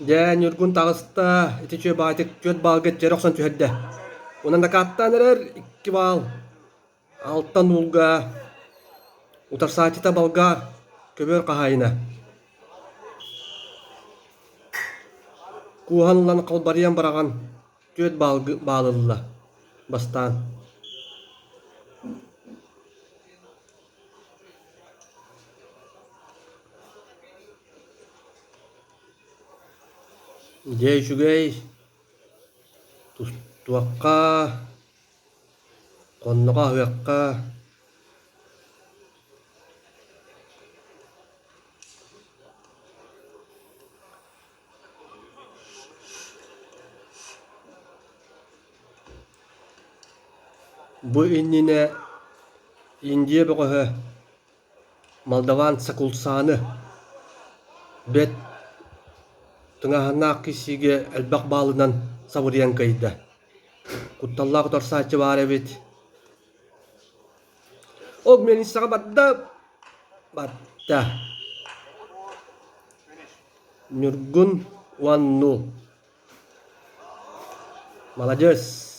Дьэ, Ньургун таҕыста, ити үчүгэй баҕайытык түөрт баалга дьэрэ охсон түһэрдэ. Онон дакааттаан эрэр икки баал алтан уулга утарсааччыта болгар көбүөр хаһаайына. Кууһан ылан халбарыйан быраҕан түөрт баал ылла бастаан. Дьэ үчүгэй, тустуохха, хонноҕо аһыахха Бу иннинэ Индия бөҕөһө Молдаван Сакулсааны бэрт тыҥааһыннаах киирсиигэ элбэх баалынан сабырыйан кыайда. Кутталлаах утарсааччы баар эбит. Ол миэлиҥсэҕэ барда, барда. Ньургун уонну. Маладьыас!